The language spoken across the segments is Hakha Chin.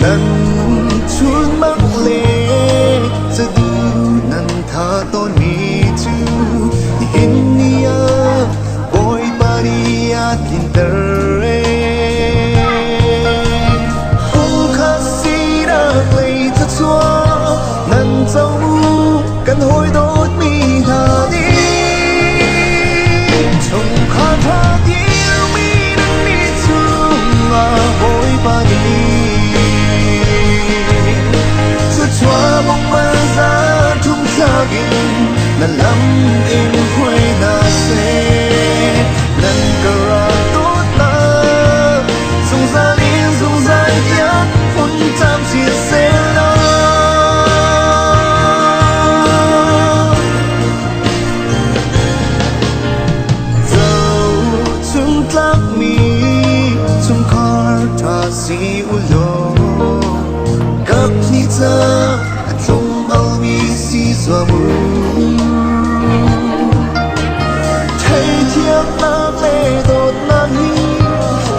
Nan chunmang le cadu nan tha tawnmi cu nihin ni ah Bawipa nih a tlinter ee. Pumkhat sinak lei thluachuah nan co kan hawi dawtmi hna nih chungkhar ṭha dirmi nan nih cungah Bawipa nih thluachuah mong za thum thlak in na lam in hruai hna seh. Nan ka rak dawtnak zungzal in zungzal tiang hmun camcin sehlaw. Zohchuntlakmi chungkhar ṭha si u law kaphnih ca a tlung almi si zuam u. Theithiamnak le dawtnak hi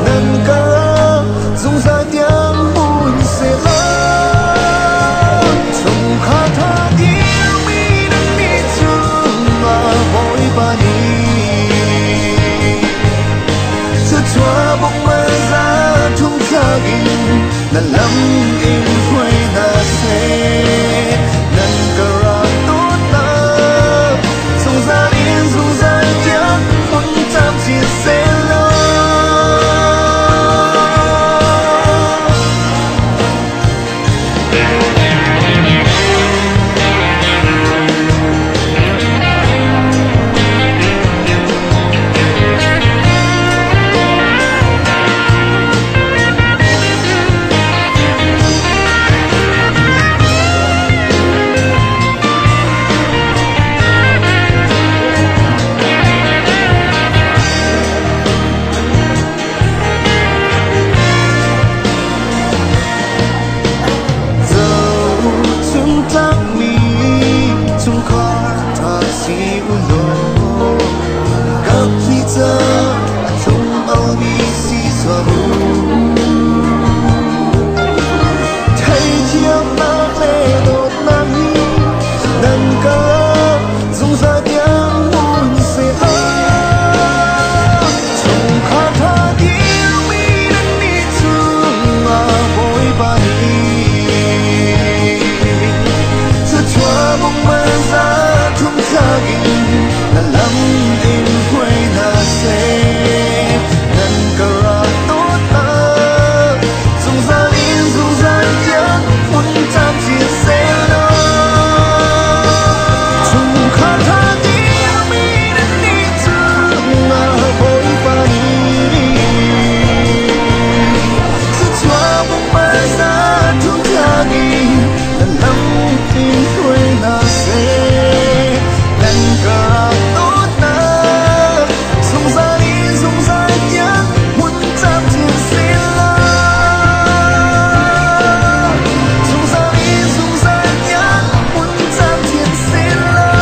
nan karah zungzal tiang hmun sehlaw. Chungkhar ṭha dirmi nan nih cungah Bawipa nih thluachuah bawmh za thum thlak in na lam in hruai hna seh. Nan ka rak dawtnak zungzal in zungzal tiang hmun camcin sehlaw. Zohchuntlakmi chungkhar ṭha si u law kaphnih ca a thlum almi si zuam u. Theithiamnak le dawtnak hi nan karah zungzal tiang hmun sehlaw. Chungkhar ṭha dirmi nan nih cungah Bawipa nih thluachuah bawmh za thum thlak in na lam in hruai hna seh. Nan ka rak dawtnak zungzal in zungzal tiang hmun camcin sehlaw. Chungkhar ṭha dirmi nan nih cungah Bawipa nih thluachuah bawmh za thum thlak in na lam in hruai hna seh. Nan ka rak dawtnak zungzal in zungzal tiang hmun camcin sehlaw. Zungzal in zungzal tiang hmun camcin sehlaw.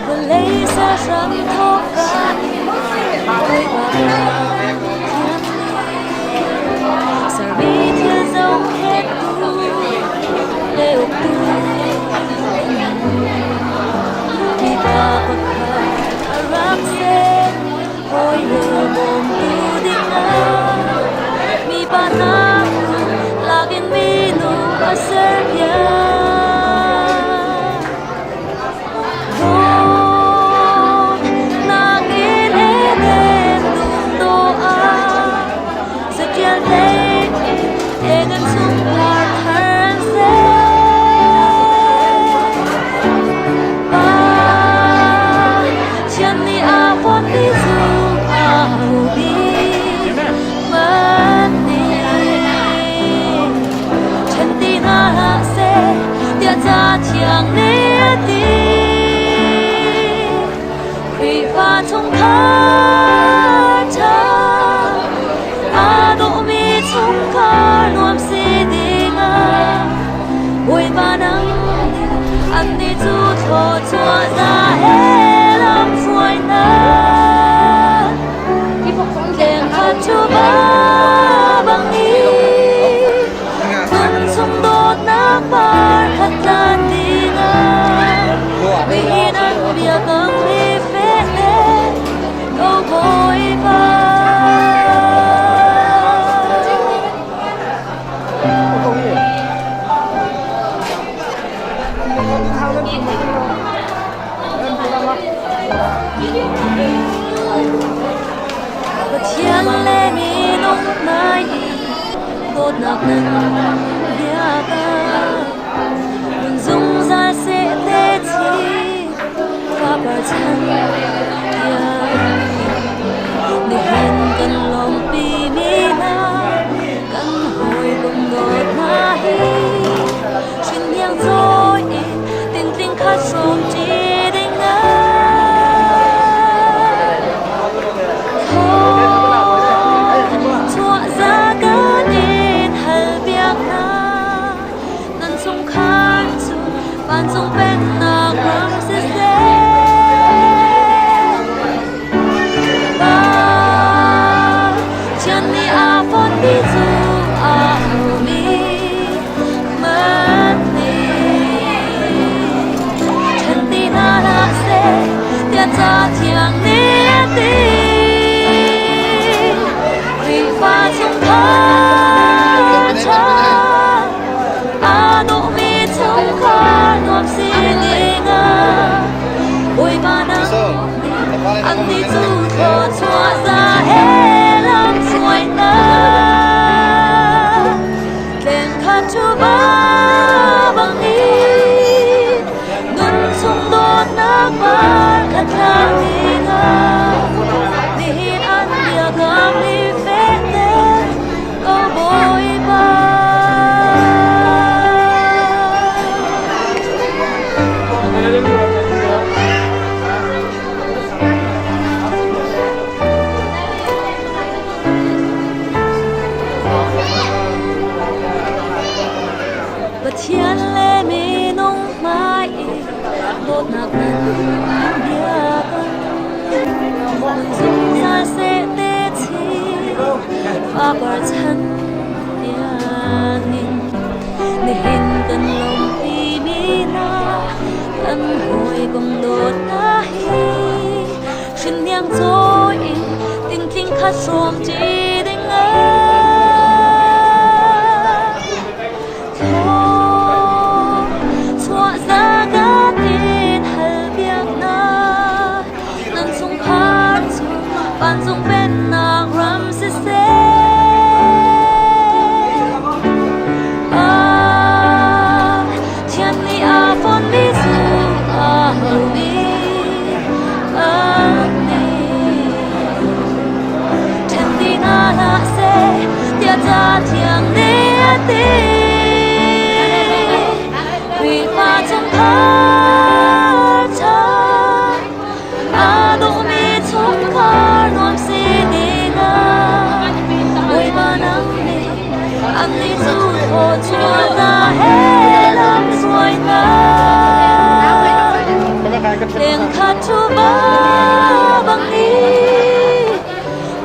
Vawlei ser hram thawk ka in Bawipa Pathian nih sermi thil zohkhenhtu le uktu. Mipa pakhat a rak ser, hawi le bawmtu dingah. Mipa hna cu lakin minu a serpiak. Dawtnak in Eden dum dawh ah zaṭial hlei Eden chungkhar thar an ser. Pa Pathian nih a huatmi cu a bik hmanh nih ṭhen ti hna hlah seh tiah ca thiang nih a ti. Khrihfa chungkhar ṭha aa dawhmi chungkhar nuam si dingah Bawipa nang nih annih cu thluachuah za he lam hruai hna. Leng khat cu ba bang in nun chung dawtnak par khat tlan dingah nihin an biakam hi feh te ko Bawipa. Pathian le minung hmai i dawtnak nan biakam nun zungzal seh te chi fapar chan tiang nihin kan lawmhpi mi hna kan hawikom dawt hna hi hrinhniang cawi in tintling khat hrawm ṭi ding ah Chuah za kan in hal piak hna nan chungkhar cu vancung pennak ram siseh. Pathian nih a fonhmi cu a homi hmanh nih ṭhen ti hna hlah seh tiah ca thiang nih a ti. Khrihfa chungkhar ṭha aa dawhmi chungkhar nuam si dingah Bawipa nang Annih cu thluachuah za he lam hruai hna. Tleng khat cu va bang in nun chung dawtnak par khat hlan dingah nihin an biakam ni fehter ko Bawipa. Pathian le minung hmai i dawtnak nan biakam zungzal seh te chin fapar chan tiangin nihin kan lawmhpi mi hna kan hawikom dawt hna hi hrinhniang cawi in tintling khat hrawm ṭi ding ah chuah za kan in hal piak hna nan chungkhar cu vancung pennak ram siseh. Pathian nih a fonhmi cu a homi an nih ṭhen ti hna hlah seh tiah ca thiang nih a ti. Khrihfa chungkhar ṭha aa dawhmi chungkhar nuam si dingah. Leng kha thu ba bang i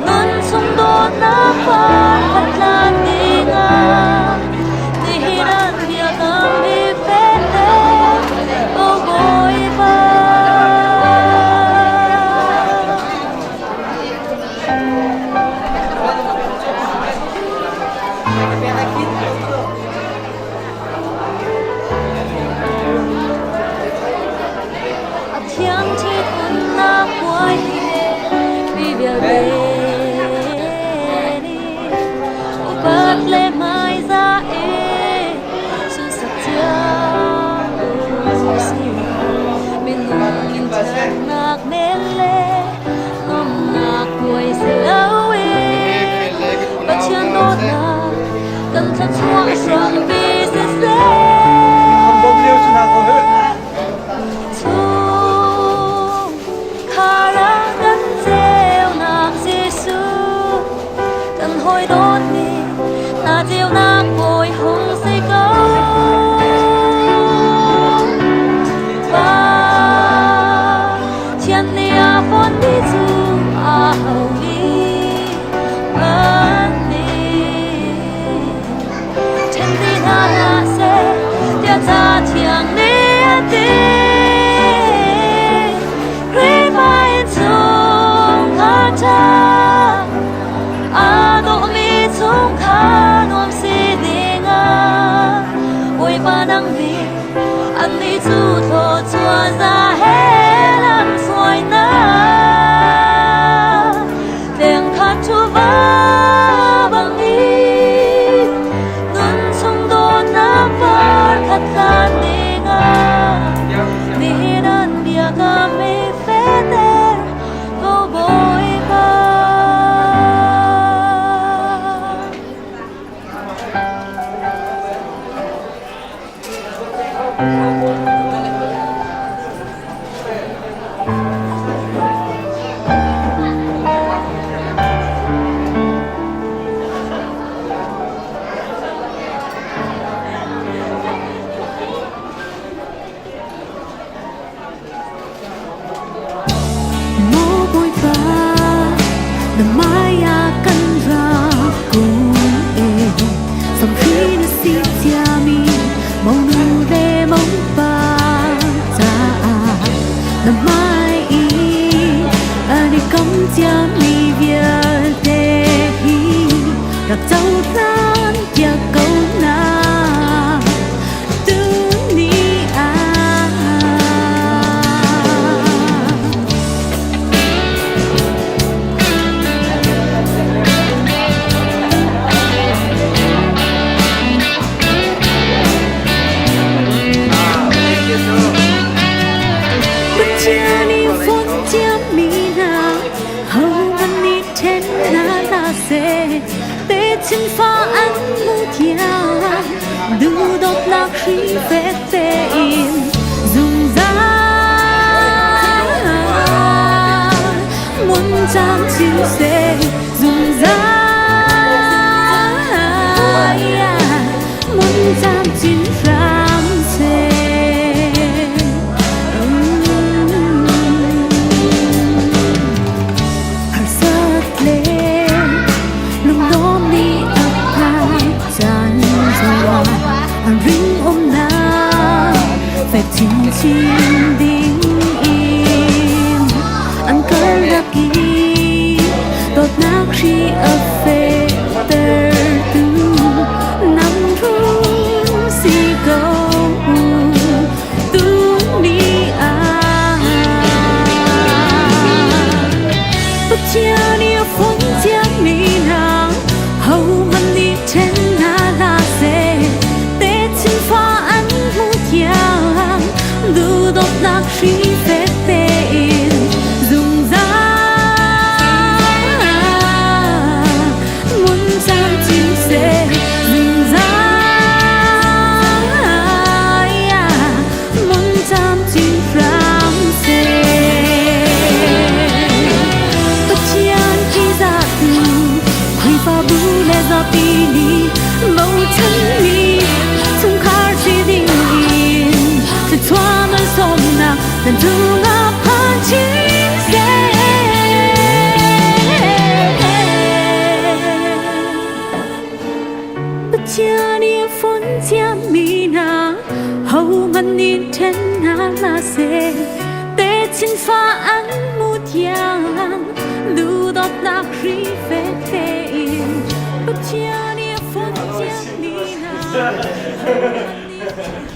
nun chung dawtnak par khat tlan dingah nihin an biakam i fehter ko Bawipa. A thiang ṭhitumnak puai hi mi vialte nih upat le hmaizah in sunsak cio usih. Minung in ṭhatnak men le nuamhnak puai si loin Pathian dawtnak kan thluachuah hrampi siseh. Chung khar ah kan ceunak Jesuh kan hawi dawtmi na ceunak bawi hung si ko. Pa Thian nih a fawnmi cu a homi an nih ṭhen ti hna hlah seh tiah ca thiang nih a ti. Khrihfa innchungkhar ṭha aa dawhmi chungkhar nuam si dingah Bawipa nang nih annih cu thluachuah za he lam hruai hna. Lengkhat ṭhuva bangin nun chung dawtnak par khat hlan dingah nihin an biakam i fehter ko Bawipa. Maw Bawipa, na hmai ah kan ra kun e. Samhri na si ciami monu le mopa caah na hmai i an i kom ciami vialte hi rak cohlan piak ko hna. Tuni ah. Pathian i fon ciami hna hohmanh nih ṭhen hna hlah seh. Techin fa an hmu thiam duhdawtnak hri fek tein zungzal mun cang chin seh zungzal mun cang chin hram seh. Harsat le lungdawm nih a phai caan zongah an ring umnak fek chinchin ding in an karlak i dawtnak hri a fehtertu nang rung si ko tuni ah. Pathian i a fon ciami hna hohmanh nih ṭhen hna hlah seh. Techin fa an hmu thiang duhdawtnak hri fek tein zungzal mun camcin seh zungzal mun camcin hram seh. Pathian ṭihzahtu Khrihfabu le zapi nih bochanmi chungkhar si ding in thluachuah malsawmnak nan cung. chin seh. Pathian i fon ciami hna hohmanh nih ṭhen hna hlah seh. Techin fa an hmu tiang duhdawtnak hri fek tein Pathian i fon ciami hna hohmanh nih ṭhen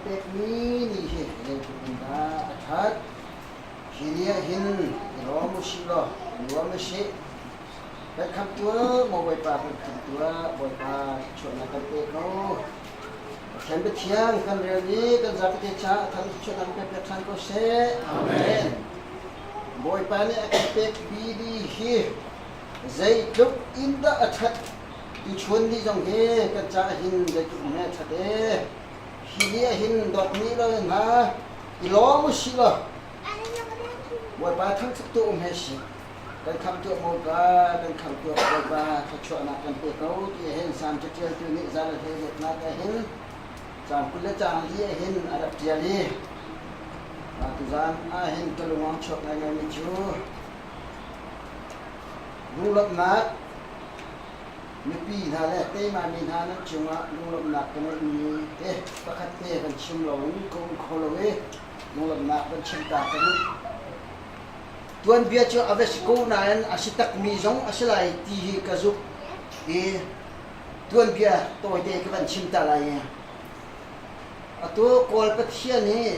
Pekmi nih hi zeitluk in dah a ṭhat. Hi ni ah hin i lawm usih law nuam usih. Kan khamh tuah, maw Bawipa kan khamh tuah, Bawipa thluachuahnak kan pe ko. Pathian biathiang kan rel i kan zapi caah thang thluachuahnak kan pek ṭhan ko seh. Amen. Bawipa nih a kan pek bidi hi zeitluk in dah a ṭhat tuchun ni zong hi kan caah hin zeitluk in a ṭhat ee. Hi ni ah hin dawtmi lo hna i lawm usih law Bawipa thangṭhat tu um he si. Kan khamh tuah Bawipa, kan khamh tuah Bawipa, thluachuahnak kan pe ko ti hin Salm caṭialtu nih zal a hleiletnak ah hin caang 20 le caang li ah hin a rak ṭial i tuzaan ah hin ka lungawng chuak ngaingaimi cu lunglawmhnak mipi hna le teimami hna nan cungah lunglawmhnak ka ngeihmi te pakhat te kan chim loin ka um kho lo i lunglawmhnak kan chim ta ka duh. Tuanbia cu a va si ko nain a si takmi zong a si lai ti hi ka zumh i tuanbia tawite ka van chim ta lai i atu Kawl Pathian hi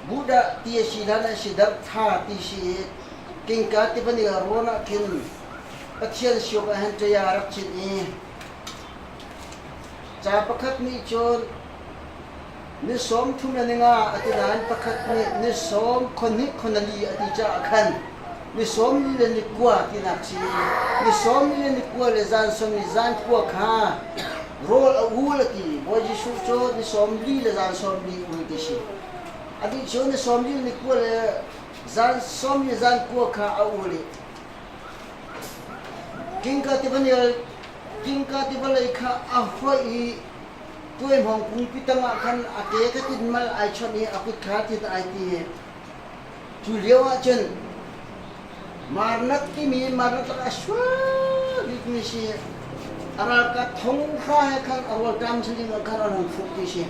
Buddha ti a si hlan ah Siddhartha ti si i Kingka tivani rawn ah khin Pathian siok ah hin ṭaya a rak chinh i ca pakhat nih cun Ni 30 le ninga a ti nain pakhat nih ni sawm khuahnih khuanali a ti caah khan ni 40 le ni kua tinak si. Ni 40 le ni kua le zan sawm ni zan kua kha rawl a ul a ti. Bawi Jesuh cu ni 40 le zan 40 ul ti si. Anih cu ni 40 le ni kua le zan sawm ni zan kua kha a ul i Kingka tivanial Kingka tivalei kha a hoih i Tuaihmawng kungpi tangah khan a ke ka tin mal ai chawnh i a kut kha tin ai ti. Cu lio ahcun Marnak timi Marnak lakah a sual bikmi si. A ralkap thong hra he khan a rawlṭam saling ah khan an hung fuh ti si.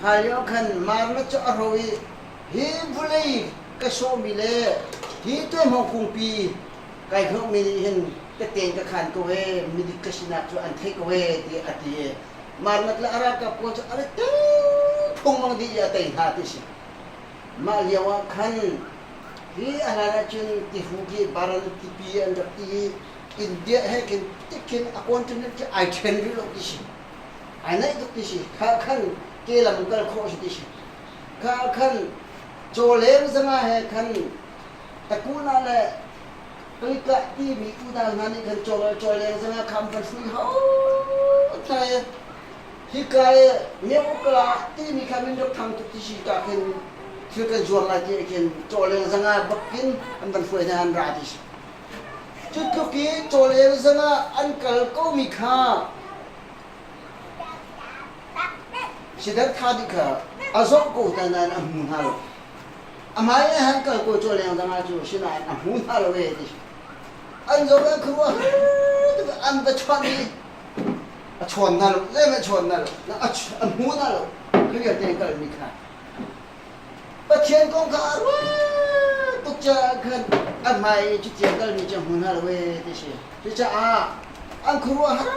Kha lio khan Marnak cu a ro i hi vulei ka sawhmi le hi tuaihmawng kungpi kai hnawhmi nih hin ka ten ka khan ko ee midik ka sinak cu an theih ko ee ti a ti i Marnat le a ralkap pawl cu a ri phung mang dih i a tei hna ti si. Mah lio ah khan hi a hlan ahcun tihu khi Baran tipi an rak ti i India he khin tikhin a continent khi ai ṭhen rih lo ti si. Ai naih tuk ti si. Kha khan ke lam kal khawh si ti si. Kha khan cawleng zanga he khan Takuna le Kalikah timi unau hna nih khan cawleng zongah kham van hrui hau hna i hika i Myeukla timi kha min rak thang tuk ti si ka khin thil kan zuar lai ti khin cawleng zanga bak in an van hruai hna an ra ti si. Cu tluk i cawleng zang ah an kal komi kha sidar tha dih kha a zoh ko ta nain a hmu hna lo. A hmai ah han kal ko cawleng zang ah cu sinain a hmu hna lo ee ti. An zoh an khuaruah tuk an va chawnh i a chawn hna lo, zeihmanh chawn hna lo, a hmu hna lo. Khi vialte an kalmi kha. Pathian kong kha a ruah tuk caah khan a hmai i cuti a kalmi cu a hmu hna lo ee ti si. Cucaah an khuaruah har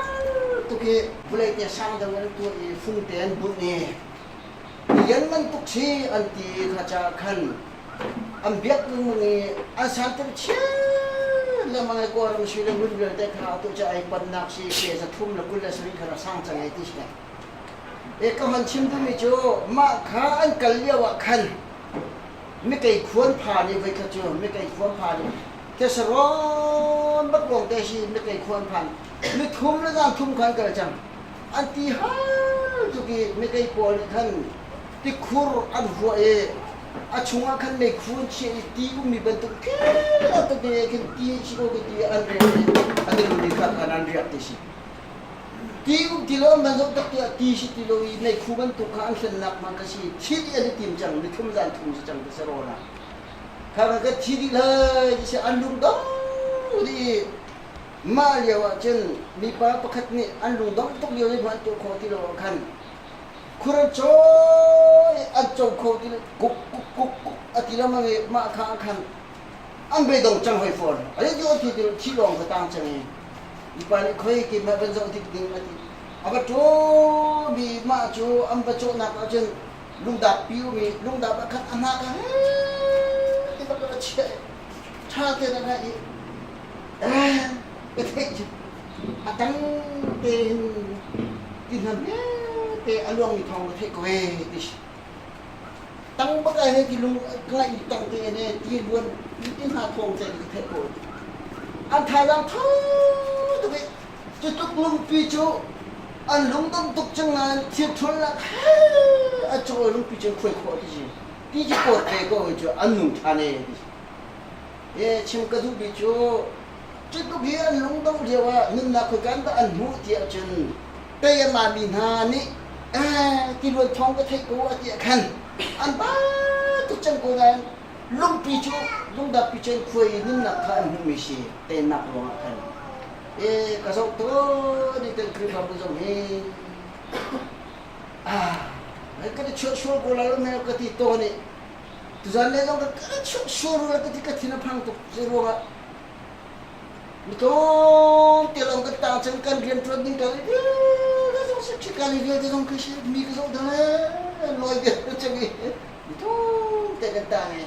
tuk i vawlei te sang deuh in an tuah i fungte an bunh i lian bantuk si an ti kha caah khan an biak lengmang i an santer chiat lengmang i Kawlram sui le ngun vialte kha atu cu ai pannak si pe 327 kha rak sang cang ai ti si. E ka hon chim duhmi cu mah kha an kal lio ah khan mikei khuan phan i voikhat cu mikei khuan phan i thesarawn bak lawng te si mikei khuan phan ni thum le zan thum khan kal cang an ti hal tuk i mikei pawl nih khan tikhur an huah i a chungah khan meikhu an chiah i ti ummi bantuk khel tete khin ti si ko ti an rel i an i lung kha khan an riak ti si. Ti um ti lo man zoh tak tiah ti si ti lo i meikhu bantuk kha an hlennak hmang kha si thi dih an i tim cang ni thum zan thum si cang ti si rawn ah kha ka thi dih lai ti si an lung dong dih i mah lio ah cun mipa pakhat nih an lung dong tuk lio i hman tuah khawh ti lo ah khan khur an cawi an co kho ti lo kuk kuk kuk kuk a ti lengmang i mah kha ah khan an beidong cang hoi fawn a ti ti ti thi lawng kha tang cang i Mipa nih khoi keimah van zoh dik ding a ti. A va ṭawmi mah cu an va cawhnak ahcun lungdap pi um i lungdap ah khan a hna kha ti bak a chiah i ṭha tein a ngaih i ka theih cu a tang tein ti hna te a luangmi thawng ka theih ko ee ti si. Tang bak ah he ti lung ka ngaih tang te ne ti luan ti hna thawng te ka theih ko. An thazaang tha tuk i cu tluk lungpi cu an lungdong tuk cang nain thil ṭhawnnak he a cawi lungpi cu khuai khawh ti si. Ti cu pawt ve ko cu an nung ṭhan e ti si. E chim ka duhmi cu cu tluk hi an lungdongh lio ah nunnak khoikan dah an hmuh ti ahcun teima mi hna nih tiluan thawng ka theih ko a ti ah khan an ba tuk cang ko nain lungpi cu lungdappi cu an khuai i nunnak kha an hmuhmi si teinak ruangah khan e ka zoh tawn i kan Khrihfabu zong hi ah kan i chuah sual ko la lo mel ka ti tawn i tuzan le zong ka chuah sual rua ka ti ka thin a phang tuk zei ruangah mi tlawm te lawng kan tang cang kan rian ṭuan ding kan i zong si ṭhika ni vialte zong khi si mi ka zoh dang lawi vialte cang i mi tlawm te kan tang i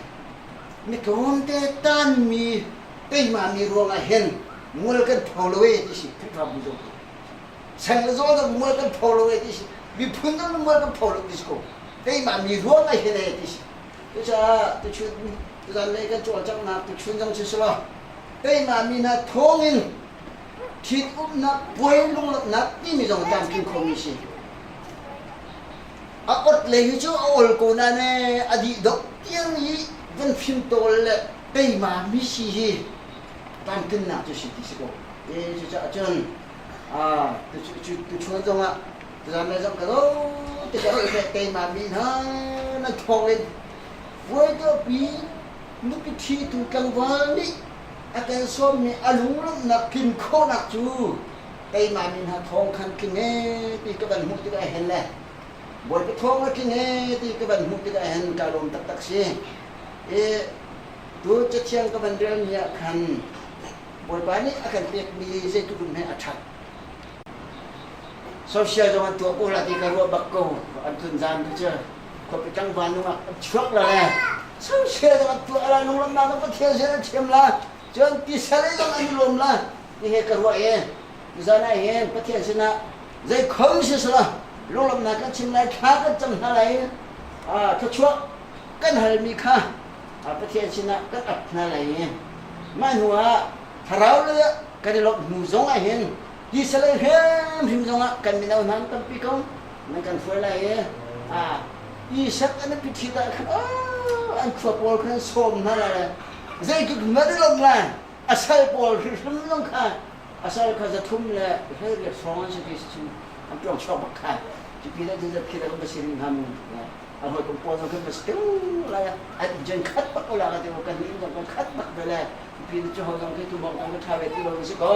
mi tlawm te tan mi teima mi ruangah hin mual kan pho lo e ti si Khrihfabu zong sang le zawl dang mual kan pho lo e ti si miphun dang mual kan pho lo ti si ko teima mi ruangah hin e ti si cucaah tuchun tuzan lei kan cawlcanghnak tuchun zong si selaw keimah mi hna thawngin ṭhitumnak puai lunglawmhnak timi zong tlamtling khomi si. A ot lei hi cu a ol ko nain ee a dih dok tiang i van fimtawl le teima mi si hi tlamtlinnak cu si ti si ko. E cucaah cun tuchun zongah tuzan lei zong ka zo tikah teima mi hna nan thawngin puai tuahpi nupi ṭhitu tlangval nih a kan sawmmi a lunglawmhnak tlin khawhnak cu keimah mi hna thawng khan tling ee ti ka van hmuh tikah hin le Bawipa thawng a tling ee ti ka van hmuh tikah hin kaa lawm taktak si. I tu cathiang ka van relmi ah khan Bawipa nih a kan pekmi zeitluk in hme a ṭhat. Social zong an tuah ko la ti ka ruah bak ko an tlun zan tu cu khuapi tlangval nungak an chuak la le social zong an tuah la lunglamnak zong Pathian sin an thiam la cun tisal zong an lawm la ti he ka ruah i tuzan ah hin Pathian sinah zei khom si sala lunglamnak kan chim lai thla kan cam hna lai thluachuah kan halmi kha Pathian sinah kan ap hna lai i mah hnu ah thlarau lei ah kan i lawmh hnu zong ah hin Tisal hrimhrim zongah kan mino hna an tampi ko nan kan hruai lai i Isak an pi ṭhit ah khan an khua pawl khan sawm hna lai zeitluk na lawm lai. A sal pawl hrimhrim zong kha a sal kha 300 le 18 hrawng an si ti si an ṭuang chuak bak kha. Cupi le cu khi le kan va si ring hnga mu. A hawikom pawl zong khan va si tung lai an inn khat bak ko la ka ti kan inn zong kan khat bak ve le cupi le cu ho zong khi tu bong kan ṭha ve ti lo si ko.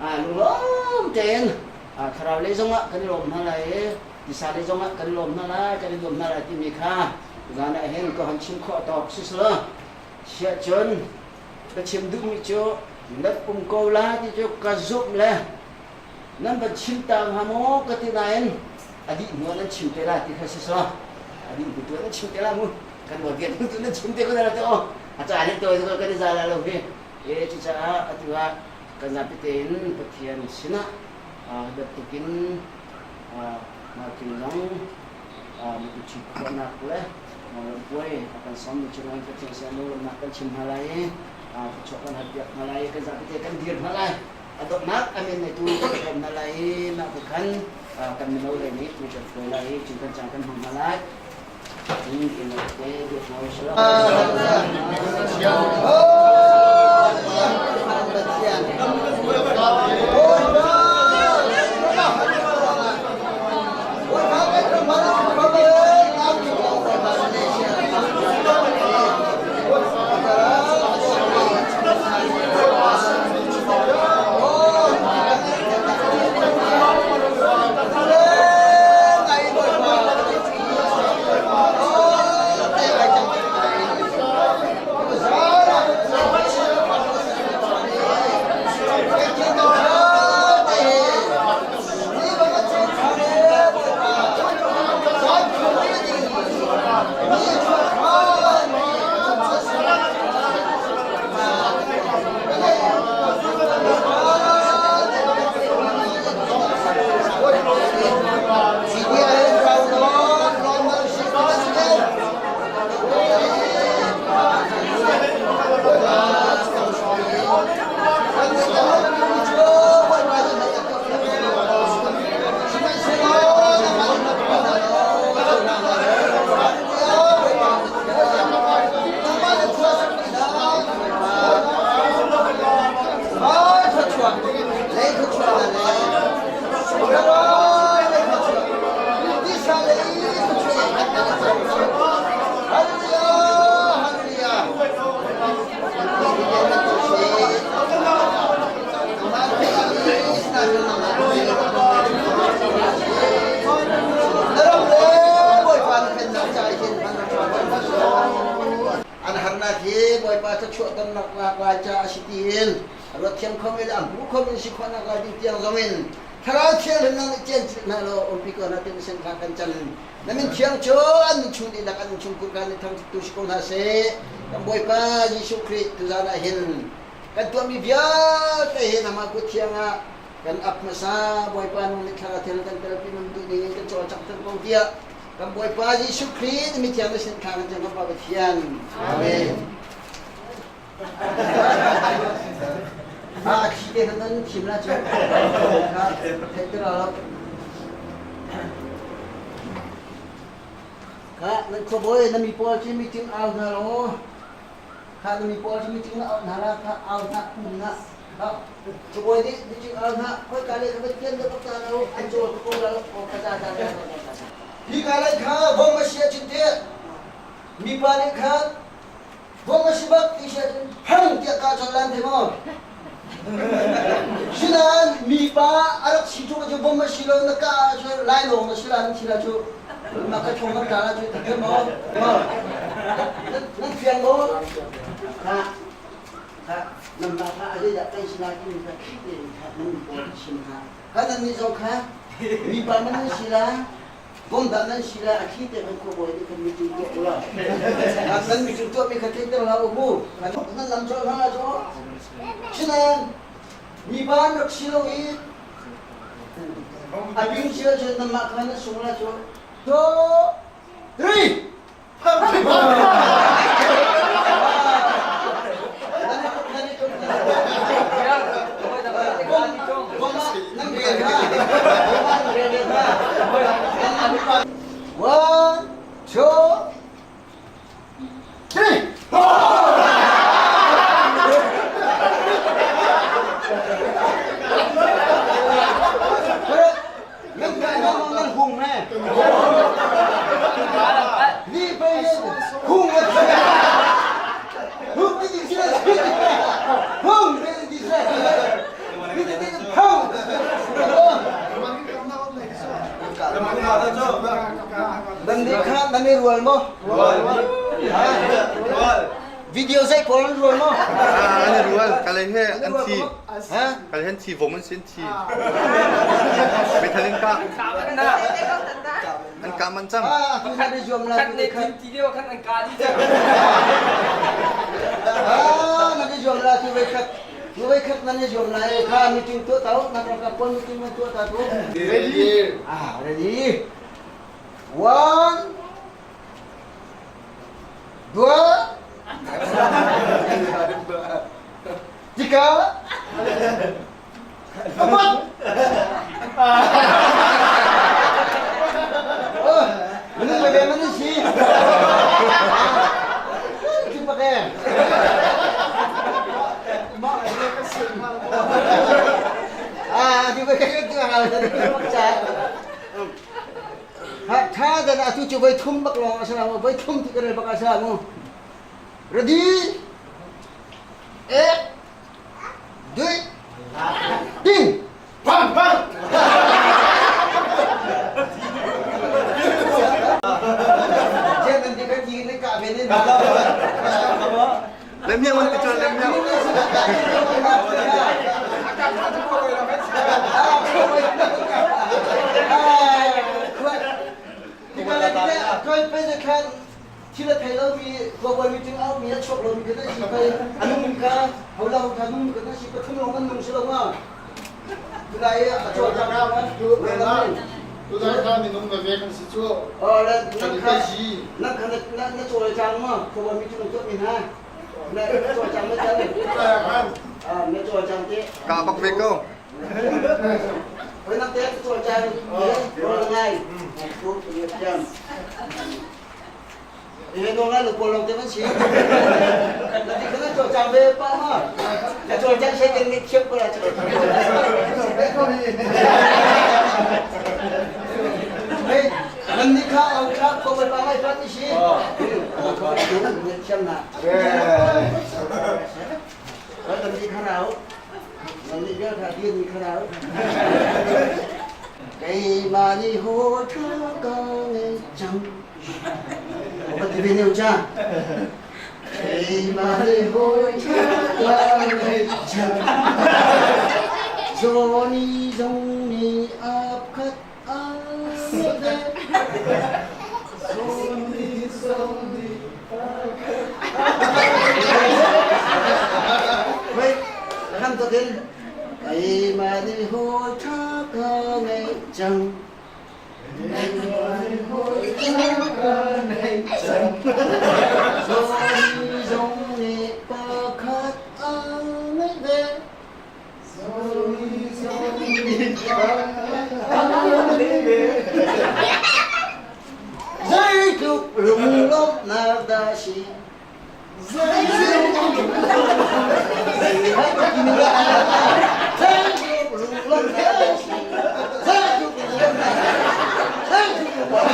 Lunglawm tein thlarau lei zongah kan i lawm hna lai i tisa lei zongah kan i lawm hna lai kan i nuam hna lai timi kha zan ah hin ka hon chim khawh tawk si selaw siah cun ka chim duhmi cu nan um ko la ti cu ka zumh le nan van chim ta hnga maw ka ti nain a dih hnu ah nan chim te lai ti kha si selaw a dih hnu tu nan chim te lai mu kan nawl vial hnu tu nan chim te ko na te aw a caan hin tawi kan i za la lo hi e cucaah atu ah kan zapi tein Pathian sinah bantukin Martin zong mipi khawhnak le puai a kan sawmmi cungah Pathian sin lawmnak kan chim hna lai i thluachuah kan halpiak hna lai i kan zapi te kan dir hna lai. A donghnak amen neitu kan sawm hna lai i mah te khan kan mino lei nih kan kan hruai lai i cu kan caan kan hmang hna lai. An harnak hi Bawipa thluachuah tonnak lai ca a si tiin ruat thiam kho mi le a hmu kho mi si khawhnak lai ding tiang zong in Thlarau Thianghlim nang nih cian hna law umpi ko hna tin sen kha kan can. Na min thiang cu an min chung dihlak an chung kurka nih thangṭhattu si ko hna seh. Kan Bawipa Jesuh Khrih tuzaan ah hin kan tuahmi vialte hi nangmah kut thiang ah kan ap hmasa Bawipa nung nih Thlarau Thiang kan telpi nun duh ning in kan cawlcangh cang ko tiah kan Bawipa Jesuh Khrih na mithiang na sin thla kan cam kan Pa Pathian. Amen. A thi te khan nan thim la cu. Theih te lo. Kha nan khuabawi na mi pawl cu meeting au hna lo. Kha na mi pawl cu meeting na au hna la kha au hna pum na. Khuabawi nih meeting au hna khoi ka le kha Pathian da bak ta lo an cawl ko la o ka za za za za. Hi ka lai kha bom a sia chin te mipa nih khan Bom a si bak ti si ahcun hang tiah kaa chon lan the maw? Sinain mipa a rak si ṭung cu bom a si lo na kah ahcun lainawng na si la nan thi la cu na ka thong nan tla la cu the maw? Nan fiang maw? Kha kha nan mah kha a zeidah kan si lai timi kha khi tein kha nan pawl chim hna. Kha nan nih zong kha mipa man nan si la Bawmdah nan si lai a thli te kan khuabawi nih kan meeting tuah ula. Nan meeting tuah mi kha theihter hlah u mu. Nan lam colh hna cu. Sinain mi pa an rak si lo i a bing si ahcun nanmah kha nan sung lai cu. Two, three. One, two, three. Nan nih kha nan i rual maw? Rual. Rual. Video zei pawl an rual maw? An i rual. Kalay he an thi. Ha? Kalay he an thi vom an si an thi. Meithal in kah. An kah man cang. Ah, tu nan i zuam la tu khat. Ti lio khan an kah dih cang. Ah, nan i zuam la tu ve khat. Tu ve khat nan i zuam la e kha meeting tuah tau nan ralkap pawl meeting man tuah ta tu. Ready. Ah, ready. One, dua, tiga, empat. Oh, ini bagaimana sih? Cepat ya. Ah, di ba kayo tu hal tadi cha. Tha dan atu chu voi thum bak long asala mo voi thum ti kan bak asala mo. Ready? Ek, dui, ding. Bang bang. Jen nanti kan gini kak benin. Lem miang man ti lem miang. Thil a thei lomi global meeting a mi a chuak lomi kan si pei a nung ka hola ka nung kan si pathum long an nung si lo ma tunai a cawlcang Tu dai kha minung na ve kan si cu. Oh la nan kha nan kha na na cawlcang ma global meeting na tuah mi hna na cawlcang ma cang ah na cawlcang te Ka bak ve ko. Hoi nak te cawlcang te ngai ku thiam He no ngai lo pawl te man si. Na ti kana cho chang ve pa ma. Na cho chang se kan ni thiam ko la cho. Hey, nan ni kha au kha ko ba pa mai pa ni si. Ko ni thiam na. Ko nan ni kha rau. Nan ni kha kha din ni kha rau. Kei ma ni ho tha ka ngai chang. Johnny zong nih ap khat a ve. Johnny zong nih ap khat Wait, kan to din. Keimah nih hawi ṭha ka ngei cang. Zong nih pakhat a ngeih ve. Zeitluk lunglawmhnak dah si. Zeitluk lunglawmhnak dah si. Zeitluk lunglawmhnak Zeitluk lunglawmhnak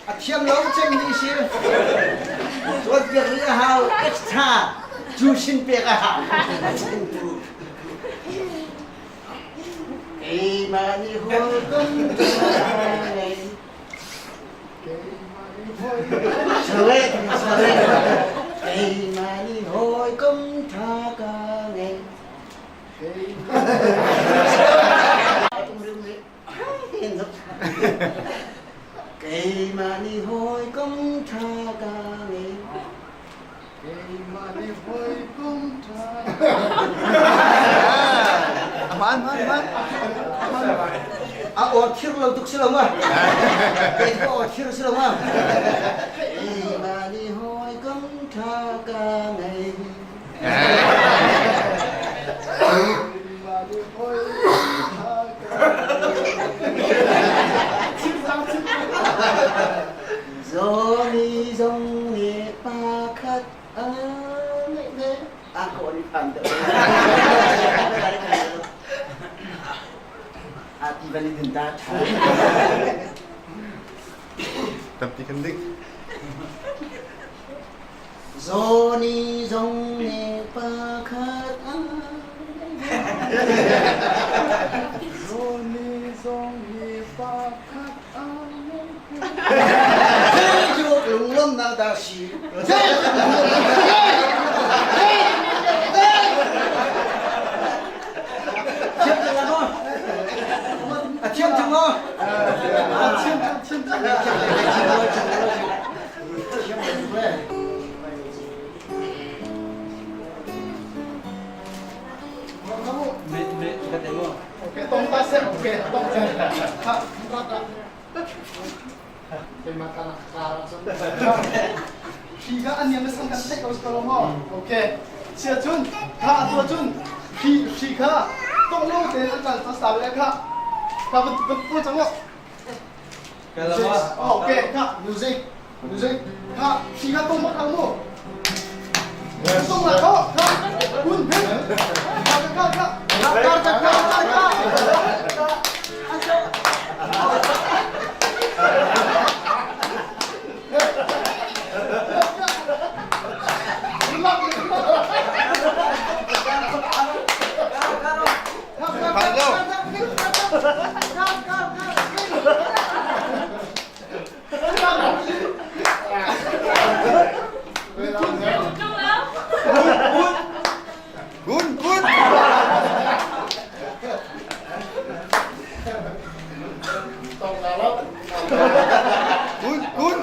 A thiam lo cem ni si. Cawnpiak rih a hau extra tuition pek a hau. Keimah nih hawikom ngei. Sorry, sorry. Keimah nih hawikom ṭha ka ngei. Keimah nih hawikom ṭha ka ngei. Keimah nih hawikom ṭha. Aman, man, man. A aw thir lo tuk si lo ma? Kei ka aw thir si lo ma? Keimah nih hawikom ṭha ka ngei. Zawmi zong nih pakhat a ngeih ve. A ko nih phan deuh. A ti van in ta ṭha. Tampi kan ding. Zawni zong nih pakhat a Zawni zong nih pakhat a Cu lunglawmhnak dah si. Thiam cang maw? A thiam cang maw? A thiam cang, thiam cang. Okay, tong ta se, okay, tong se. Ha, rata. Keimah ka nak kar cun. Khi ka an niam sang kan theih ko ko mo. Okay. Sia cun, kha tu cun khi khi kha tong lo te an kal sa le kha. Ka ban ban pu chang lo. Okay, kha music music kha khi kha tong mak ang mo. Tong la kho kha kun hin. Kha kha kha. Kha kha kha kha. Kun kun. Kun kun.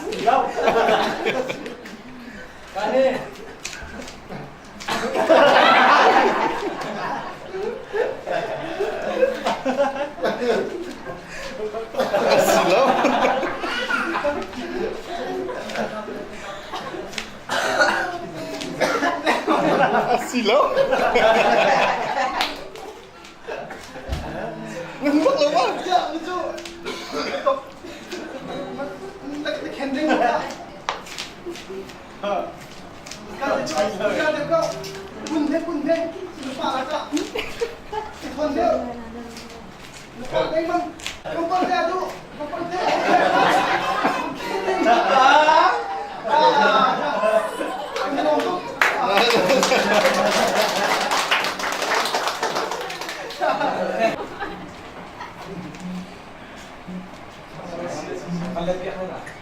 Si lo. Si lo. Nang bak lo ma.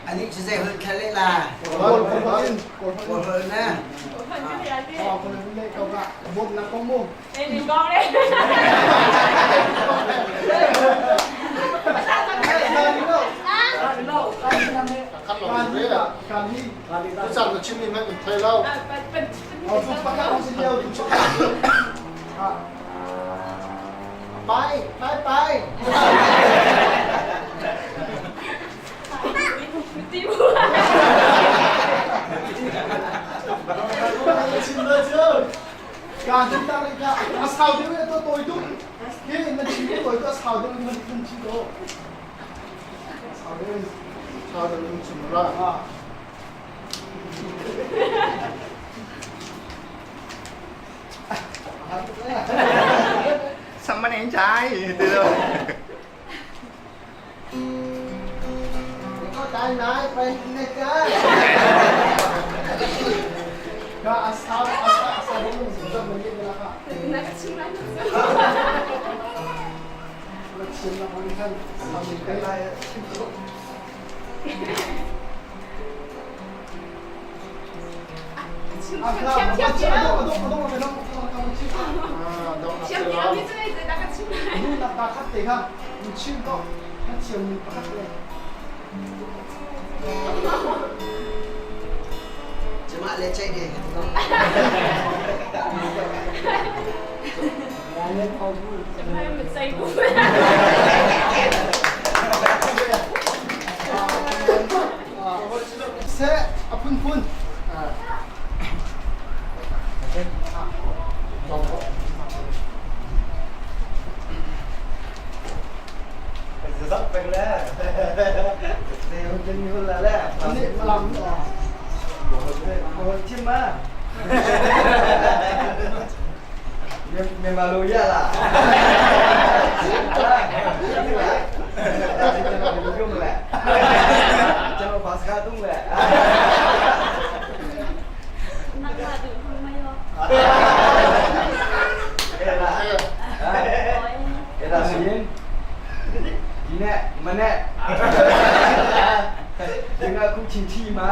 Anih cu zei holh kha leh la? Kawl holh na. Pai, pai, pai. A sau deuh le to tawi deuh hi na chim tawi to a sau deuh in nan chim to sau deuh sau deuh in chim ra Sama anh trai từ đâu Ikaw tayo na, pa na ka. Ka asau asau asau deuh in zam na la ka na chim la man khan sam kai lai chim to Cuma le cai de. Seh a phunphun. မြန်မာလိုရလားကျွန်တော်ဘယ်လိုပြောမလဲကျွန်တော်ဘာစကားတုံးလဲ Nakadu mayo. အဲ့ဒါအဲ့ဒါဆိုရင်ဒီနေ့မနေ့ဒီကခုချင်းချီမှာ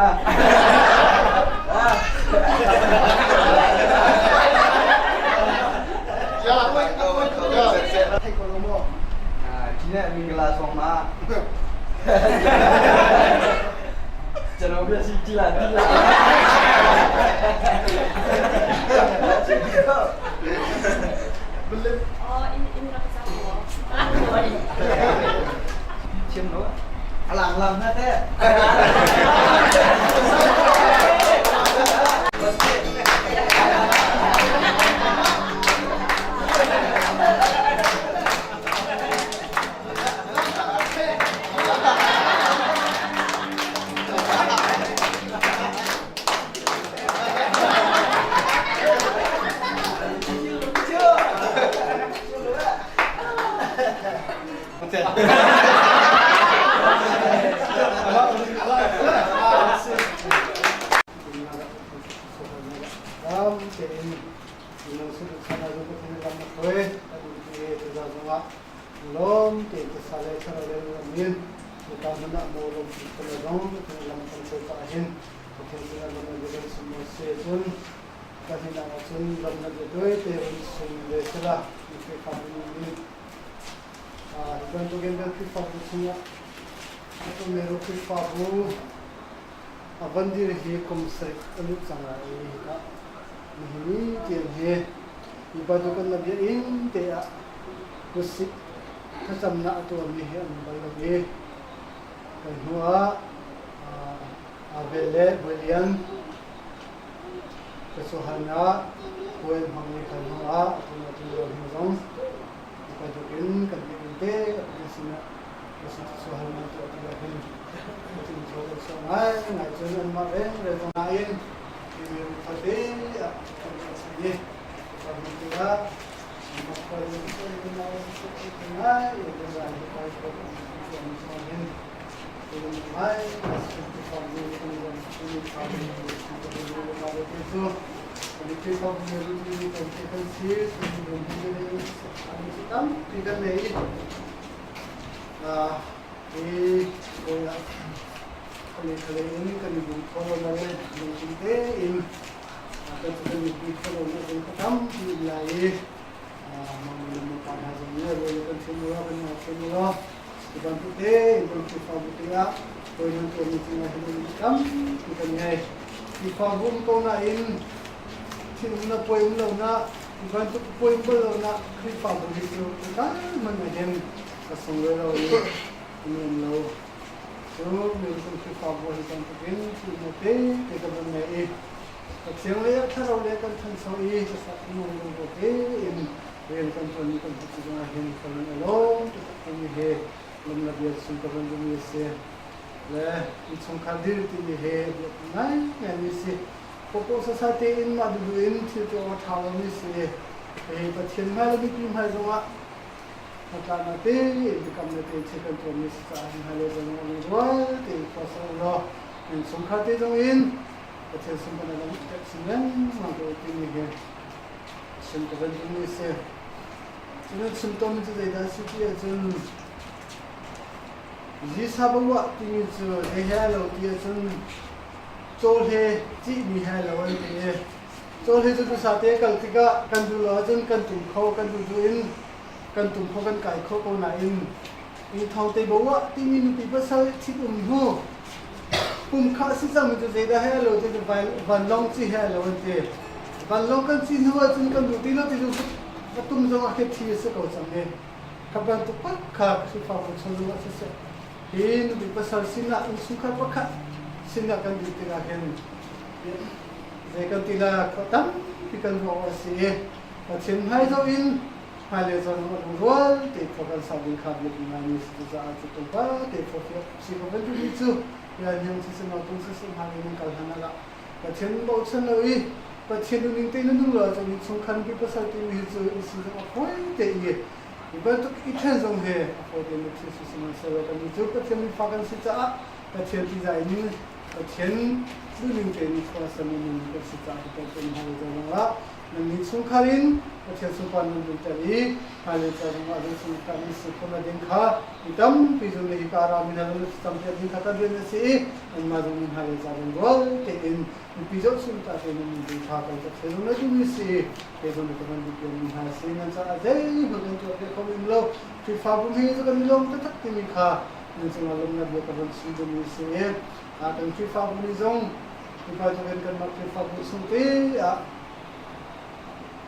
ရလားရထိုက်ကောလုံးမော အာဒီနေ့မင်္ဂလာဆောင်မှာကျွန်တော်ပြစီကြည့်လာကြည့်လာ Oh, in in sa mo. ချင်းတော့အလံလံနဲ့တဲ့ lam tein minung sin chana ju ko thine lam khoi adu ti te za zonga lom te te sale chara le min ta na mo lom ti ko la zong te lam kan se ta hin ko thine sin lam na de sum mo se chun ka hin na chun lam na de doi te rum sum le sala ni ke ka ni ni a ban to gen ga ki fa bu chunga to mero ki fa bu avandir hi kum sarik alu changa e ka nihini tian he ibadukan na bia in te a kusik thacham na atuam ni he an bal lo e kan hnuah Abel le William ka puai hmang ni kan hnuah atun atun lo hnu zong ibadukin kan biakinn te kan sinah suhalnak tuah ti ahhin cutin thaw kan chuah ngaingai cun anmah rengreng nain mi fate ah kan kan i kan tikah Tampi kan nei hi khale in kan i bum kho lo le lungthin tein kan kan i pui kho lo na zong kha tampi lai i mangmi pa hna zong nih rawl kan chim lo kan ngak chim lo ti bantuk tein kan Khrihfabu tikah hawi nan tuahmi cungah hin um tampi kan ngei. Khrihfabu um ko nain thinum na puai um lo na ti bantuk puai um bal lo na Khrihfabu hi cu kan man a hin ka sunglawi lo i a nuam lo. Cu minung Khrihfabu hi bantukin thilnu te te ka van ngei i Pathian lei ah thlarau le kan thancho i ka nung lungrual tein rian kan tuan i kan hmuh zongah hin ka lung a lawm taktakmi he lamla bia chung ka van dumi a si. Le innchungkhar dir timi he biapi ngaingaimi si. Pawpaw sasa tein mah duhduh in thil tuah a ṭha lomi si. Hei Pathian hmai le mipi hmai zongah Hnatlaknak tein biakamnak tein thil kan tuahmi si caah hmailei zong ah lungrual tein khua sa u law nan chungkhar te zong in Pathian sunparnak lam i chin lengmang ko timi hi chim ka van duhmi a si. Cun chim tawnmi cu zeidah a si ti ahcun Zisabawah timi cu zei he a lo ti ahcun caw he cihmi he a lo an ti i Caw hi cu hmasa te kal tikah kan duh lo ahcun kan tum kho, kan duh duh in kan tum kho, kan kai kho ko nain i thawng te bo ah timi nupi pasal ṭhit um hnu pum kha si cang mi cu zeidah he a lo ti cu vanlawng ci he a lo an ti. Vanlawng kan ci hnu ahcun kan duh ti lo ti cu a tum zong ah khi thi a si ko cang i kha bantuk pak kha Khrihfabu chung zong ah siseh hi nupi pasal sinah innchungkhar pakhat sinah kan duh tikah hin Zei kan ti la khua tampi kan ruah awk a si i Pathian hmai zoh in hmailei zong a lungrual te khua kan sau ding kha biapi ngaimi a si caah cu tlawmpal te khua si ko kan duhmi cu rian hiam siseh tung siseh hmailei nan kal hlan ah Pathian bochan lo i Pathian duhning tein na nung lo ahcun innchungkhar nupi pasal timi hi cu inn si zong a fawi te i hi bantuk i ṭhen zong hi a fawi tein thil si sihmanhsehlaw kannih cu Pathian mifa kan si caah Pathian ṭihzah in Pathian duhning tein khua ser na nung kan si caah hi kan hna le zongah nannih chungkhar in Pathian sunpar nan duhter i hmailei ca zongah zeichungkhar nan si khawhnak ding kha mi tampi zong nih hika rami hna zong tampi ding kha kan rian a si i anmah zong nih hmailei ca zong rual tein mipi zohchun ta tein nan nun kha kan rak thei zong na duhmi si kei zong ka van duhpiakmi hna si nan caah zeihmanh kan tuah piak kho men lo Khrihfabu hi cu kan i lawm taktak timi kha nan cungah lawmhnak bia ka van chim duhmi si i kan Khrihfabu nih zong mipa cu kan kanmah Khrihfabu chung te ah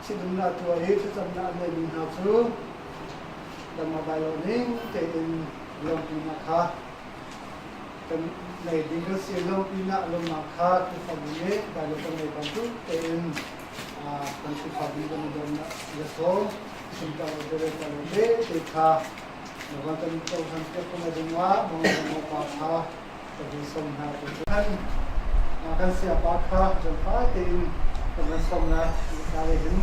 ṭhitumnak tuah i thlacamnak an neihmi hna cu kanmah bai lo ning tein lawmpinak kha kan nei ding kan si lo pinah lawmnak kha Khrihfabu nih Baibal kan nei bantuk tein kan Khrihfabu kan i lawmnak ya sawm chimta lo te ta lo te te kha na kan cohlan piak ko na dingah mong pa kha ka vi som hna tu kan kan siapa kha janfa tein kan van som na ka le hin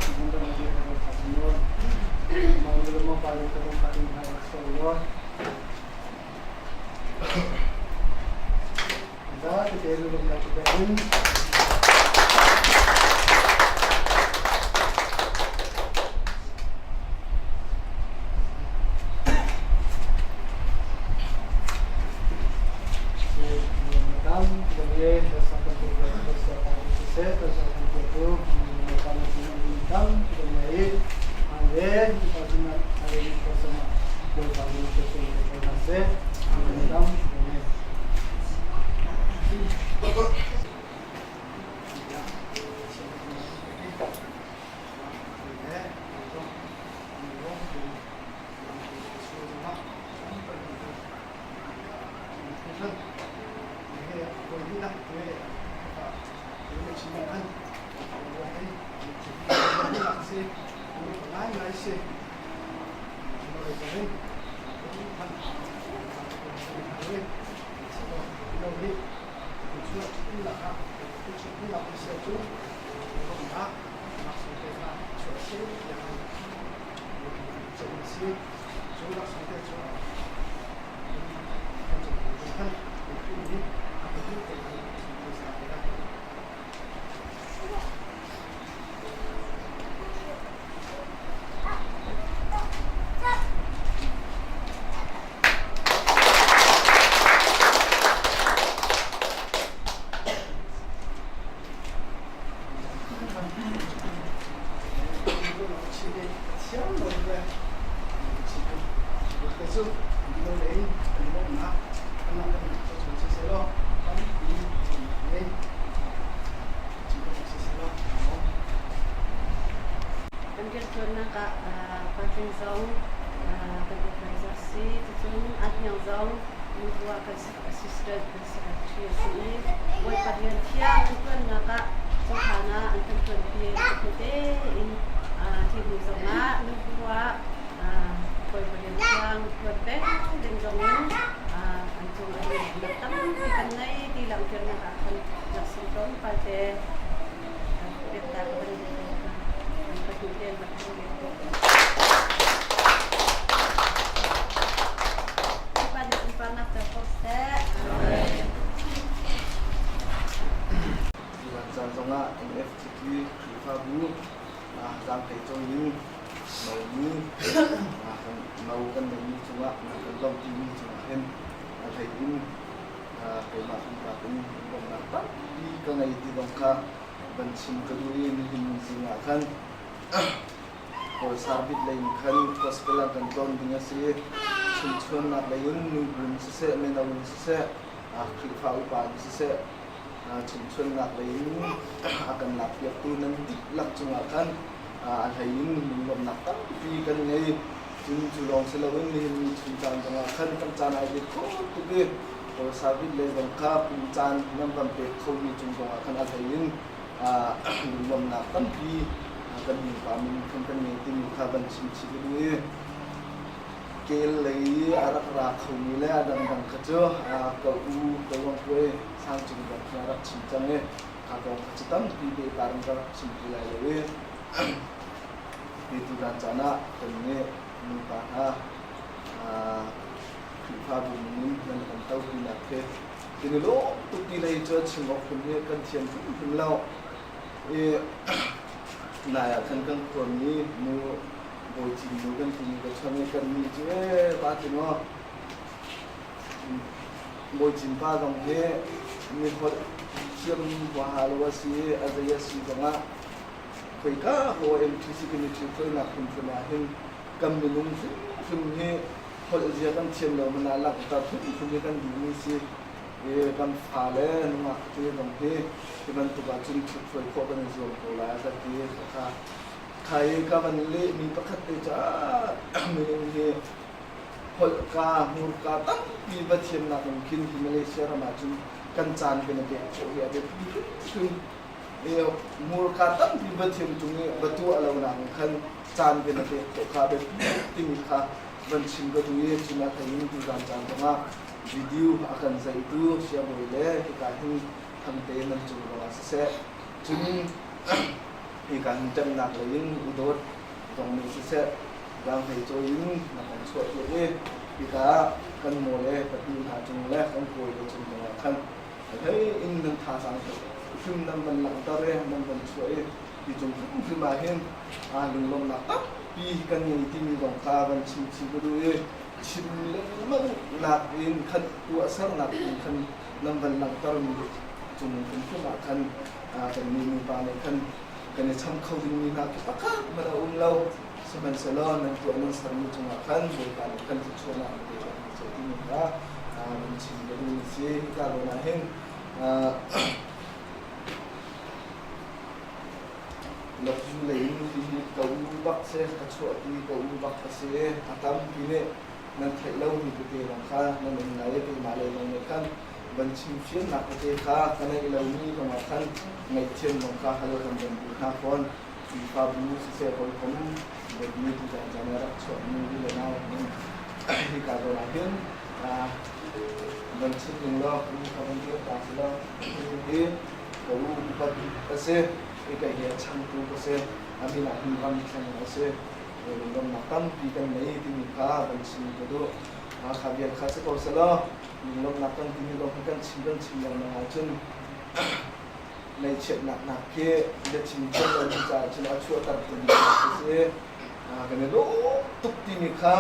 kan kan kan kan kan kan mong le mong pa le ka pa in ha so lo Kan rianṭuannak ah patling zong kan advisor si, cucun ahniang zong nubu ah kan assistant kan secretary a si i Bawipa rian thiang an ṭuannak ah cohlan ah an kan ṭuanpi hnu tein hi hnu zongah nubu ah Bawipa rian thiang ṭuan peng ding zongin an cung ah lawmhnak tampi kan ngei ti langhternak ah khan laksawng tlawmpal te pekta ka van duh ko hna. An pahnih te an rak hmang ve ko. Bawipa nih sunparnak ter ko seh. Amen. Tutan caan zongah NFTP Khrihfabu zaanghlei cawin nomi no kan neihmi cungah kan lawmhpimi cungah hin a hlei in keimah pumpak in lawmhnak tampi ka ngei ti zong kha van chim ka duh i nihin zing ah khan Kawl sarbit lei in khan gospel ah kan tlawn ding a si i chumchuannak lei in nubu in siseh mino in siseh Khrihfa upa in siseh chumchuannak lei in a kan lakpiaktu nan dihlak cungah khan a hlei in lunglawmhnak tampi kan ngei. Cun cu lawng si loin nihin ni chung caan zongah khan kan caan ai let kho tuk i Kawl sarbit lei zong kha pum caan nan van pek khomi cung zongah khan a hlei in lunglawmhnak tampi kan nupa min khan kan ngei timi kha van chim chih ka duh i kel lei i a rak ra khomi le a dangdang kha cu ka u ka ruangpuai sangcung zong kha a rak chim cang i. Kha kong kha cu tampi pehpar in ka rak chim ti lai lo i hi tuzan caan ah kan nih nupa hna Khrihfabu min nan kan topinak hi kan i lawm tuk ti lei cu chim awk hrim hi kan thiam hrimhrim lo. I nai ah khan kan khuami nu Bawi Cin nu kan timi ka chon i kan nih cu ee pa cu maw Bawi Cin pa zong hi mi holh thiam huaha lo a si i a zei a si zongah khoika ho MTC committee hruainak hrimhrim ah hin kan minung hrimhrim hi holh zia kan thiam lo hmanh ah langhter hrimhrim hi kan duhmi si. I kan fale nungak te zong hi hi bantuk ahcun ṭhithruai khawh kan i zuam ko lai ka ti. Kha kha i ka van lehmi pakhat te cu minung hi holhka, hmurka tampi va thiamnak in khin hi Malaysia ram ahcun kan caan kan i pek khawh hi a biapi hrimhrim. I hmurka tampi va thiam ṭung i va tuah lo nak in khan caan kan i pek khawh kha a biapi timi kha van chim ka duh i cun a thei in tuzan caan zongah video a kan zeihtu siabawi le hika hin thangte nan cung zongah siseh cun hika hin ṭemnak lei in udawt zong nih siseh zaanghlei cawi in na kan chuahpiak i hika kan maw le pahnih hna cung le kan kawi le cung zongah khan hlei in nan thazaang hrim nan van langhter i nan van chuah i hi cung hrimhrim ah hin lunglawmhnak tampi kan ngei timi zong kha van chim chih ka duh i chim lengmang nak in khan tuahsernak in khan nan van langhtermi cung hrimhrim ah khan kan nih nupa nih khan kan i cham kho dingmi hna khi pakhat hmanh a um lo. Sihmanhsehlaw nan tuah nan sermi cungah khan Bawipa nih khan thluachuahnak an pek hna seh timi kha nan chim ka duhmi si. Hika zawn ah hin Lokzu lei in hihi ka u bak si, ka chuahpi ka u bak a si. A tampi nih nan theih lomi tete zong kha nan um lai i keimah lei zong nih khan van chim fiannak tete kha ka neih lomi zongah khan ngaihthiam zong kha hal kan van duh hna fawn. Khrihfabu siseh hawikom dawtmi tuzaan caan ah rak chuahmi u le nau hin hika zawn ah hin van chim ning law u ka van dir ta si law hi ka u upa bik a si i kei hi a changtu ka si a min ah hin ram thleng a si lungdongnak tampi kan nei timi kha van chim ka duh. Kha vial kha si ko selaw lunglawmhnak kan timi kong hi kan chim lengmang ahcun ngaihchiatnak nak khi biachim thiam lomi caah cun a chuahter timi a si. Kan i lawm tuk timi kha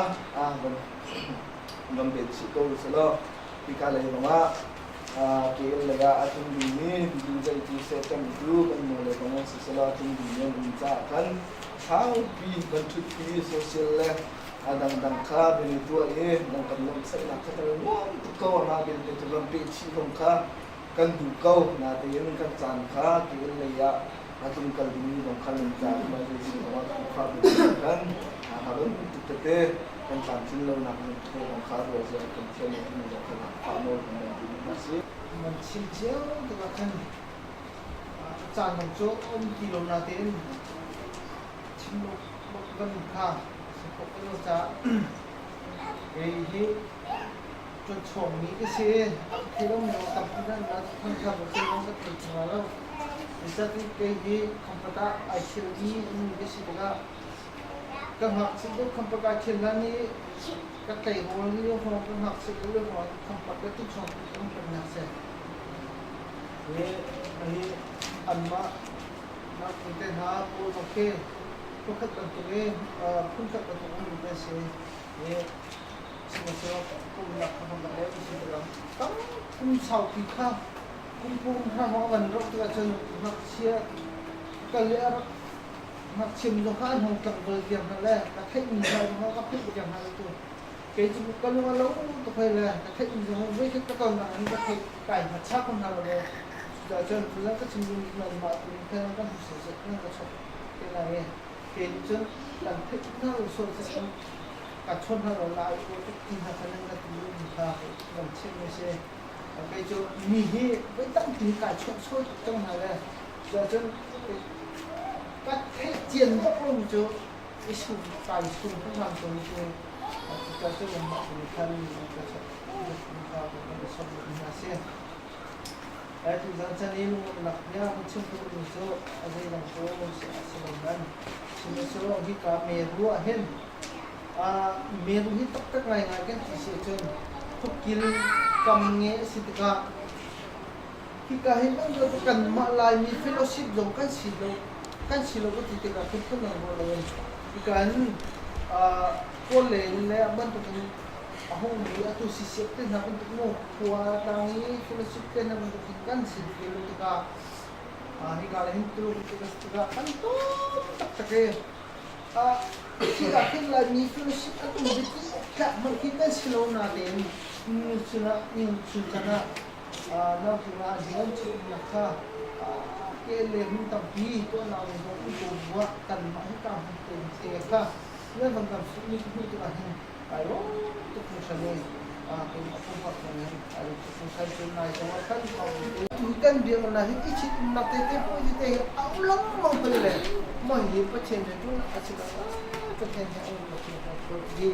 van bet chih ko selaw hika lei zongah KL lei ah a tlung dingmi bidu zeiti sehṭemtu kan nu le zong an si selaw a tlung dingmi an um caah khan saupi van ṭhutpi social le a dangdang kha bian i tuah i dang kan lawmhsaihnak kha kan i nuam tuk ko. Amah belte cu van peh chih zong kha kan duh ko. Natein kan caan kha KL lei ah a tlung kal dingmi zong kha nan caan mah zei si zongah Khrihfabu kan ha bantuk tete kan tlamtlin lonak nan thaw zong kha ruah zia kan thiam lo timi zong kha fa nawl kan nan duhmi hna si. Man chim cio tikah khan caan dang cu a um ti lo natein chim kan kha si khawh ko caah kei hi Ṭuanchuakmi ka si. Thei lomi zong tampi nan na thangthar ka si zong ka thei ṭung lo. Zeicahtiah kei hi khampat ah ai ṭhialmi mi ka si tikah ka ngakchia deuh khampat ai ṭhial hlan i ka tleirawl lio hrawng ka ngakchia deuh lio hrawng khampat le tuchawng tu kan tonnak si. Hi hi anmah nak te hna pawl zong khi pakhat bantuk i phunkhat bantuk um kan si. Hi Sihmanhsehlaw pumnak kha hman le si tikah tam kum saupi kha kum pum hna hawng a van rawk tikah cun ngakchia kal i a rak ngakchia mi zong kha an hung tlangval tiang hna le ka theihmi hna zong kha ka philh tiang hna le tu kei cu ka lung a lo tuk hoi le ka theihmi zong voikhat ka kalnak in ka theih kai hmacha ko hna lo le cucaah cun tuzan ka chim dingmi nanmah tu nih khan kan hmu seh nan ka chawk te lai i kei nih cun kan theih hna lo sual seh ka chawn hna lo lai u tuk ti hna kha nan ka ti mi kha nan chimh mi si. Kei cu mi hi voi tampi kai chawnh sual tuk cang hna le cuahcun ka theih cian bak lo mi cu i sum kai sum hramhram ko mi cu cucaah cun nanmah tu nih khan ka chawnh mi kha kan i sawm mi hna si. Tuzan chan i lungrualnak bia kan chim duhmi cu a zeidang cu a si lo nan. Sihmanhsehlaw hika meru ah hin meru hi taktak ngaingai kan ti si ahcun khuakil kam nge a si tikah hika hin kan kanmah Laimi fellowship zong kan si lo kan si lo ka ti tikah phunphun dang ruah loin hika hin Kawl lei le bantukin a hungmi atu sisiap te hna bantuk mu khua tlang i fellowship te hna bantuk hin kan si ve lo tikah hika le hin tuluk tikah kan tum taktak i khi ah khin Laimi fellowship an um ve ti tlak hmanh khi kan si lo natein nu sinah ni chun chan ah nautling ah an chimnak kha ke le hmun tampi tuahnak le zong um ko buah kanmah hi ka hmun te te kha nan van kan fuh ni hmu tikah hin ai lawm tuk hringhran e keimah pumpak zong hin ai lawm tuk hringhran cun nai zong ah khan tu kan biaknak hi i chit umnak te te puai te hi a um lengmang pei le mah hi Pathian rian ṭuan a si lo Pathian he a um lo hi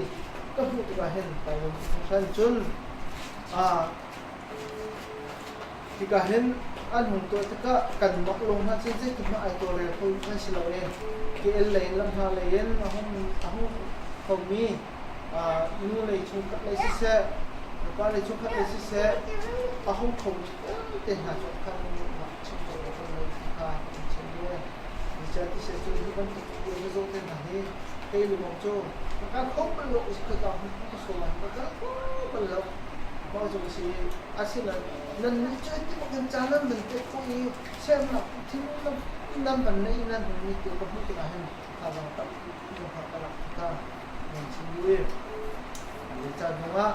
ka hmuh tikah hin kai lawm tuk hringhran cun Hika hin an hung tuah tikah kanmah lawng hna cu zeithmanh ai tawlrel kho an si lo i KL lei in lamhla lei in a hung a hung khomi nu lei chungkhat lei siseh nupa lei chungkhat lei siseh a hung khomi vialte hna cu khan mah chim ko kan lo ti kha kan chim ve. Zeicah ti seh cun hi bantuk va zawh te hna hi kei lungawng cu ka kal kho bal lo ka ka so lai ka kal kho bal lo. Mah cu a si. Asinain nannih cu ti bak in ca nan van pek khawh i sernak thinlung nan van neih i nan hun i ti ka hmuh tikah hin thazaang tampi zong kha ka lak tikah nan chim duh i caan zongah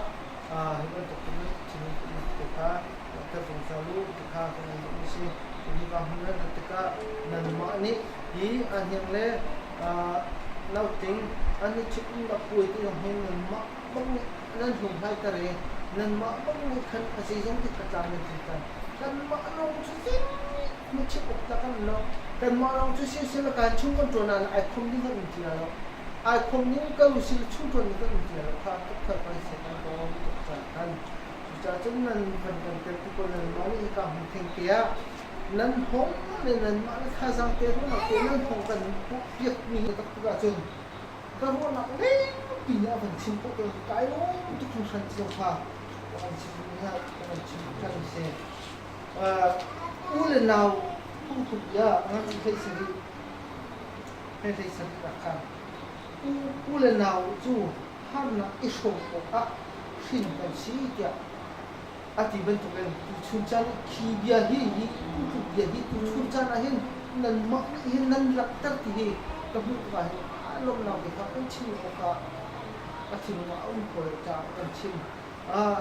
hi bantuk thinlung putnak te kha langhter zungzal u ti kha kan in duhmi si. Hika hmun nan rat tikah nanmah nih hi ahniang le nautling an i ṭhit-umnak puai ti zong hi nanmah bak nih nan hlunghlaiter i nanmah bak nih khan a zeizong te kha tlam nan tlunter. Kanmah lawng cu zeihmanh chim awk tlak kan lo. Kanmah lawng cu siseh kan chung kan ṭuan ah ai khom ding kan um ti lai lo. Ai khom ding kan u sile chung ṭuan ding kan um ti lai lo. Kha tuk kha kan seh kan kong tuk caan khan. Cucaah cun nan van kan telpi ko nanmah nih hika hmun theng te ah nan hong le nanmah le thazaang te ruahnak te nan hong kan piakmi hi taktak ahcun ka ruahnak lengpi nih a van chim khawh tawn. Kai lawm tuk hringhran ti zong kha ka van chim hna ka van chim kan si. U le nau phungthluk bia ngan theih sarih hei hlei sarih rak khan u u le nau cu harnak i hrawm awkah hrin kan si tiah a ti bantukin tuchun caan i khi bia hi hi phungthluk bia hi tuchun caan ah hin nanmah nih hin nan langhter ti hi ka hmuh tikah hin aa lawmhnak bia kha kan chim awkah a thinlung ah a um kho lo caah kan chim.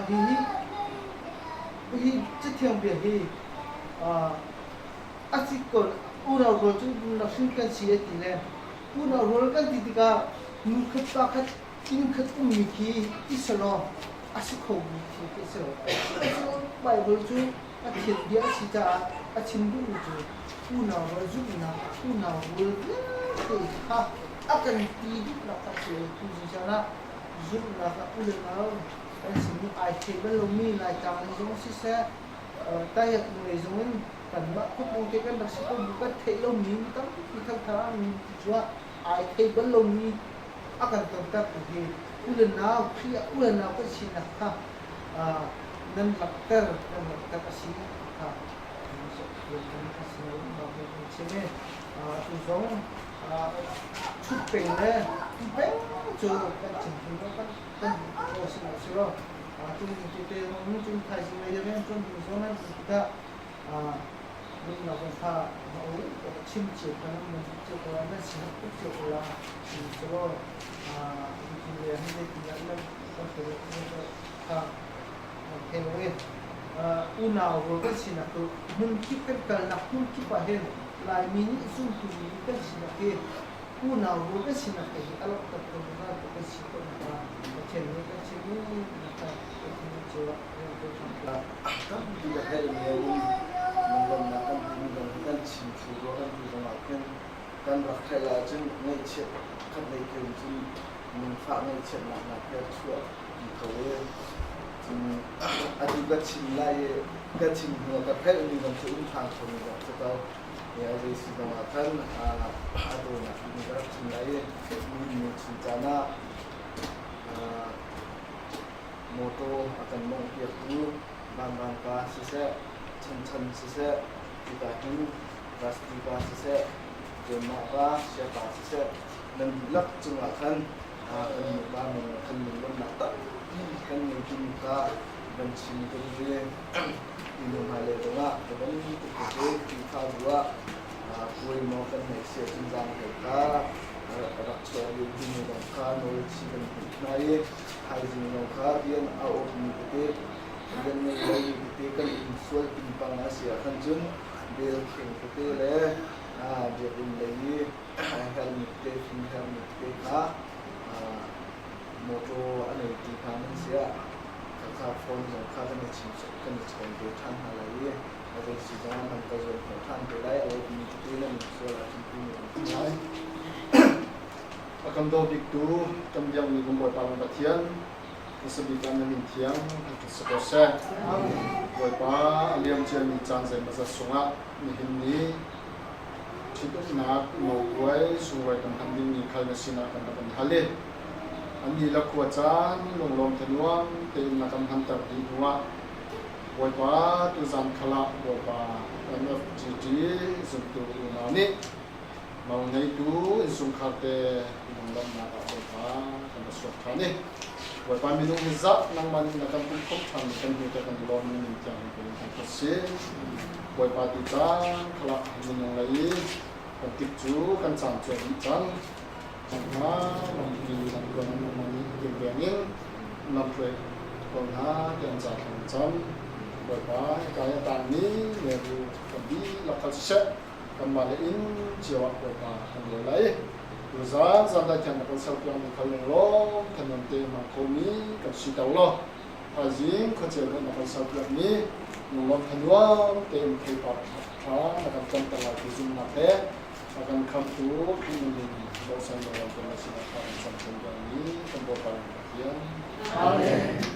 Hihi hi cathiang bia hi a si ko unau rual cu na hrin kan si a ti le unau rual kan ti tikah nu khat pa khat inn khat ummi khi i selaw a si khomi thil khi a si lo. Sihmanhsehlaw Baibal cu Pathian bia a si caah a chim duhmi cu unau rual zumhnak unau rual vialte kha a kan ti duhnak kha a si. Tuzing caan ah zumhnak ah u le nau kan simi ai thei bal lomi Laitlang lei zong siseh, Tayak lei zong in kanmah khuapung te kan rak si ko bu kan theih lomi mi tampi thangthar mi cu ah ai thei bal lomi a kan tontertu hi u le nau Khrih ah u le nau kan sinak kha nan langhter nan langhter a si kha a si lo kan chim i atu zong chut peng le tu peng cu kan chim hrim lo kan kan ko si lo si lo tu te te zong cun thaizing lei rian ṭuan ding zong nan tikah lungnak zong kha na o chim cio kha nan man cio ko la nan sinak tuk cio ko la selaw tu le hin le ti nan kan kha thei lo i unau rual kan sinak cu hmun kip kan kalnak hmun kip ah hin Laimi nih zumtu mi kan sinak hi unau rual kan sinak te hi a langhter ko zungzal ko kan si ko nakhnga Pathian nih kan chimmi nakhnga Pathian nih cio ah rian tuan hram Tampi ka theih mi a um. Lunglawmhnak kan hmuhmi zong hi kan chim thlu rua kan ti zong ah khin kan rak theih ahcun ngaihchiat khat lei khin cun lungfah ngaihchiatnak nak he a chuah ti kho i cun atu ka chim lai i. Ka chim hnu ka phelh mi zong cu um ṭhan kho mi zong si ko. A zei si zong ah khan a dawnak in ka rak chim lai i mi chung caan ah motor a kan mawngh piaktu Vanvan pa siseh, Chanchan siseh, hika hin Rusty pa siseh, Jonah pa, Sia pa siseh, nan dihlak cungah khan kan nupa kan lunglawmhnak tampi kan ngei timi kha van chim ka duh i tinu hmailei zongah ka van tuk cu Khrihfabu ah puai maw kan neih si ahcun zaanghlei kha rak chuah ding timi zong kha nawl chih kan hmuh hna i thaizing zong kha rian a awpmi tete rian ngei lomi tete kan um sual pingpang a si ah khan cun bel kheng tete le biakinn lei i hermi tete fing hermi tete kha motor a neitu hna nan si ah khakha phone zong kha kan i chim kan i chawn ve ṭhan hna lai i a zei si zong ah nan ka zuam hnawh ṭhan te lai a mi tete nan um sual ahcun tu nih an lai. A kan daw biktu kan biakmi kan Bawipa kan Pathian hmasabik ah na min thiang kan ṭhat si ko seh. Bawipa a liam ciami caan zeimawzat sungah nihin ni Ṭhitumnak nawlbuai sunglawi kan hman dingmi khal na sinah kan rak in hal i an dihlak khua caan lunglawm thanuam tein na kan hmanter dih hnuah Bawipa tuzan khal ah Bawipa MFGT zumtu unau nih no ngeitu innchungkhar te lunglawmhnak ah Bawipa kan ra suak ṭhan i Bawipa minung hi zah nangmah nih na kan pumh khawmh ṭhanmi kan hnu te kan i lawm ning tiang hin kan in thangṭhat si. Bawipa tu caan khalah minung lei i kan tik cu kan caan cu a dih cang. Hna lampi lamtuan nangmah nih kilveng in lamhruai ko hna tiah an ca thlam cam. Bawipa hika i a tangmi meru kan dihlak kha siseh kanmah le inn cio ah Bawipa kan rel lai. Tuzaan zan dai thiang na kan serpiakmi kha lunglawm thanuam te hmang khomi kan si ter law thaizing khuacel hmanh na kan serpiakmi lunglawm thanuam tein theipar ṭha na kan tlonter lai ti zumhnak he a kan khamhtu Khrih na min dohsan lawm na sinah thla kan cam tawn mi kan Bawipa in Pathian. Amen.